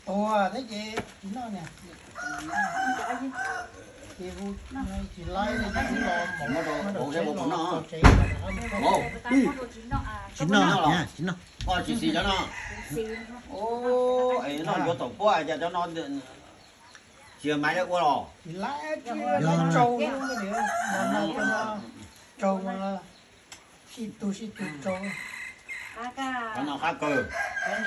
Tua thiab ces tsis noj niam. Ces hu tsis laib li, tsis los, muab rau hauv thiab ua puas noj. Tsis noj, tsis noj. Koj tsis xis cov no. Es noj yuav tom puab cas cov no tsis yog maiv ua los? Tsis laib, tsis laib, tsau, tsau, sib tug sib tug tsau. Cov no qab kawg. Cov no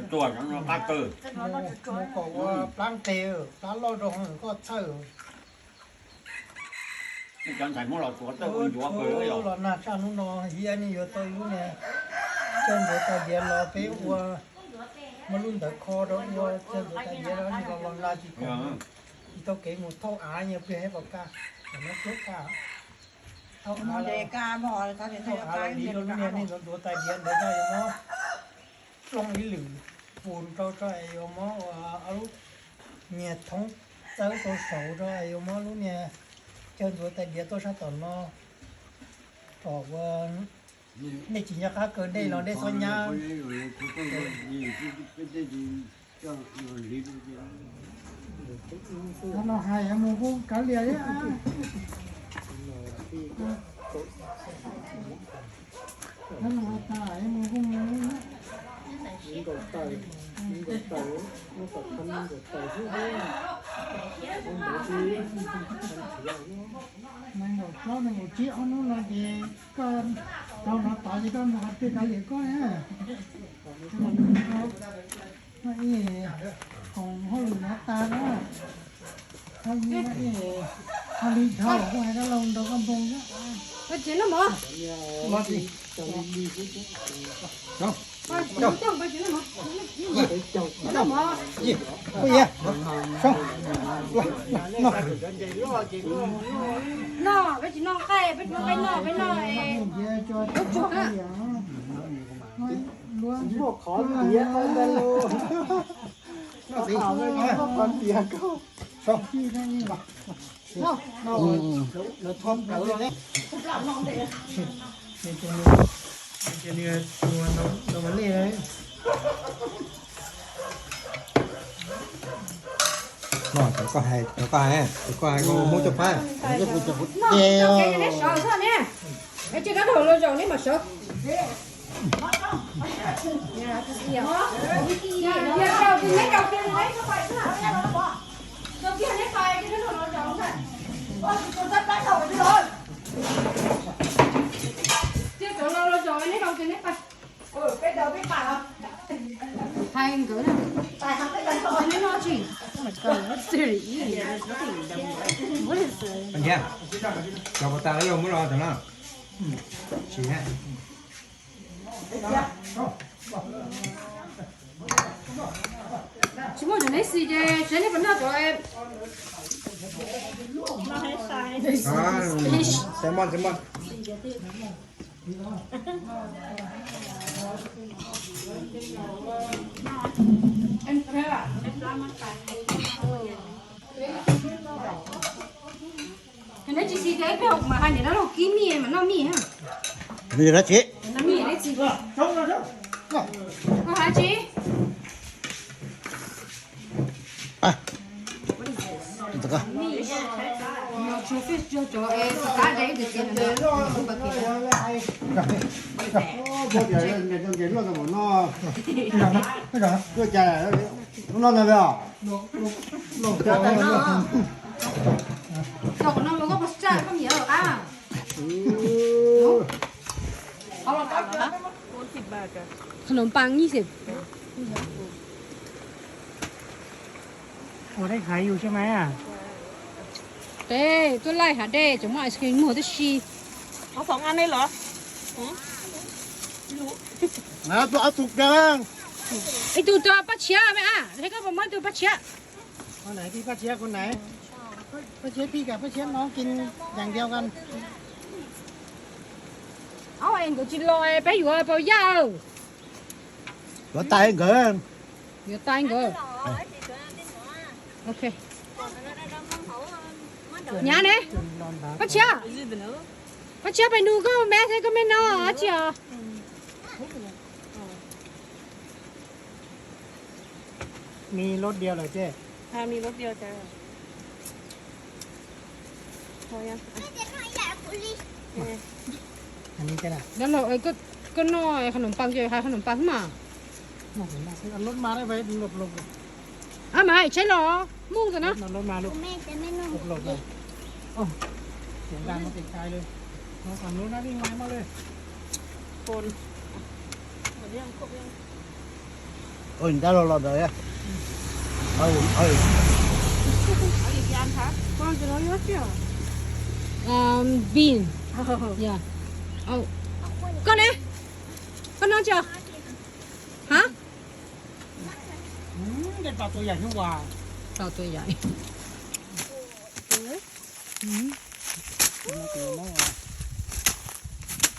tsuag, cov no qab kawg. Mus kom ua plab nqes, plab loj rau hauv koj txhawj. Cov ntxhais muab los tsuav txawj ua ncuav kawg los. Los nag tshaj hnub no, hiab nej yuav tau lub niag chaw ntxuav tais diav los peb ua, muab lub ntawd kho rau ua chaw ntxuav tais diav los, los nag tsis khoom, tsis tau kev mus thauj av, yog pliag hais pom kaj, no tuab kaj, thauj av, thauj av los li rau lub niag nej ntxuav tais diav ntawd, yuav muab plooj ib lwm pus rau tso es yuav muab ua ob lub niag thoob txawb rau saud rau es yuav muab lub niag chaw ntxuav tais diav tuaj sab tom no kom ua, nej tsis nco qab kaw dej los dej txhob nyab. Cov no hais mus kuj kav liam thiab. Cov no hais tas mus kuj mus. Nees nkaum plaub nees nkaum tsib ob hnub no ces koj tau nov tod ces koj mus qhov twg kav liam koj na. Ib koom hauj lwm no tas na, hauj li dhau kuj hais dab laug nrog koj npoo xwb. No, peb tsis noj nqaij, peb tsis noj nqaij noj, peb noj, peb tsuag na. Muaj qhov tiav ntag lauj. Qhov tiav koj. No, cov koj hais, cov koj hais, cov koj hais koj muab coj pab, cov kuv cov kuv tiag. Hais nkawd na, neb noj tsis? Cov puas tas yog muab los tod na? Tsis, tsis muaj cov neb xis ces seb neb puas noj cov. Tsis muaj, tsis muaj. Neb tsis xis ces peb hauv kuv mam hais niam dab laug kib mij mas noj mij. Noj mij, neb tsis, koj hais tsis. Khas nov pang nyij xim. Ua dej hais yus xwb mas. Peb tuaj laij hav dej tseem muaj ice cream muag tib si. Ib tug rau Paj Tshiab me a, koj puas muaj ib tug Paj Tshiab? Paj Tshiab pij, Paj Tshiab no kin yas ntiav kan. Au, nkawd tsis los peb yuav Pau Yaj. Yuav tais nkawd. Yuav tais nkawd. Ok. Nyab ne, Paj Tshiab, Paj Tshiab pem nus koj me thiab koj me no tsis os. Mi lub diav lawm ces. Tha mi lub diav tas. Thôi nha. Ê. Anh đi cái nào? Đó là, ê, có, có no, ê, khăn nồng păng kìa, hai khăn nồng păng mà. Nó cũng đang xếp ăn lốt ma đấy, vậy lột lột. À, mà hãy cháy lò, muôn rồi đó. Nó lột ma luôn. Lột lột này. Ồ, tiếng đàn nó tỉnh tai luôn. Nó còn lốt nó đi ngoài mà lên. Còn. Ôi, đã lột lột rồi á. Ôi, ôi. Con cái đó nhớ chưa? Um, bean. Ồ. Yeah. Ồ. Con này. Con nói chưa? Hả? Tos tua yam. Tos tua yam.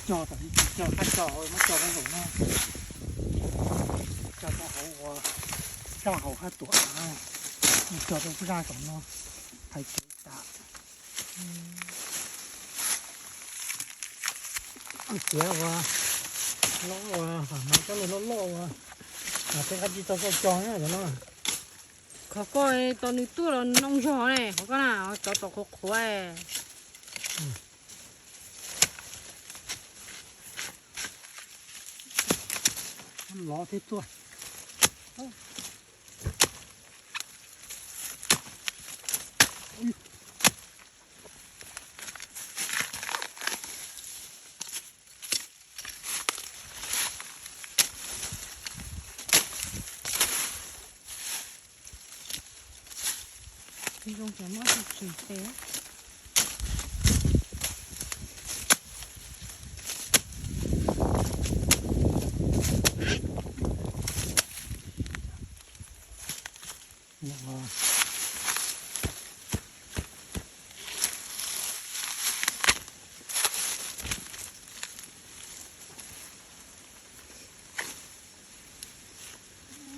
Cog tom, cog qab cog, muab cog rau hauv no. Cog rau hauv ua, sab hauv hab tuam no, cog rau zaj tom no, hais kev tas. Tiav ua, loj ua, hom no cov loj loj ua, tej qab tsis tau koj cog na cov no. Qhov koj tos nws tuaj los noo zog ne, qhov koj na, cov tom qhuav qhuav. Lov thiab tuaj. Zoo cov muab tsis tsis tes.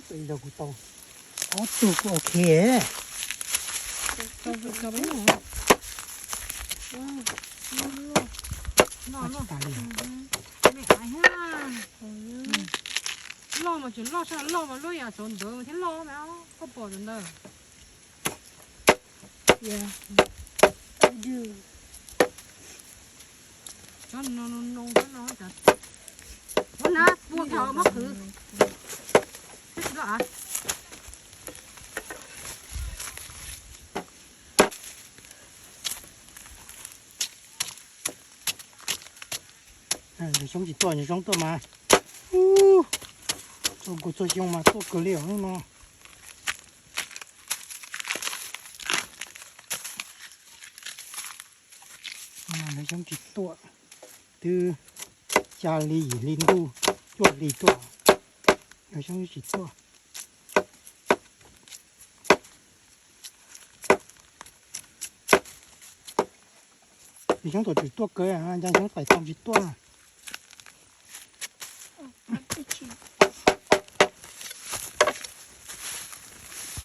Ib zaug kuv tau ob tug kuj ok. Loj mas tseem loj, loj mas loj yam saum ntawd thiab loj mas, koj pom ntawd. Ua na, pua thaum muab qhwv. Xyoob tsis tuaj, xyoob tuaj mas. Txhua kuv txhua xyoo mas tuaj kawg li os hnub no. Xyoob tsis tuaj, twb xya li yim li ntuj, cuaj li tuaj, xyoob tsis tuaj. Xyoob tuaj tsis tuaj kawg, xyoob pais tau tsis tuaj.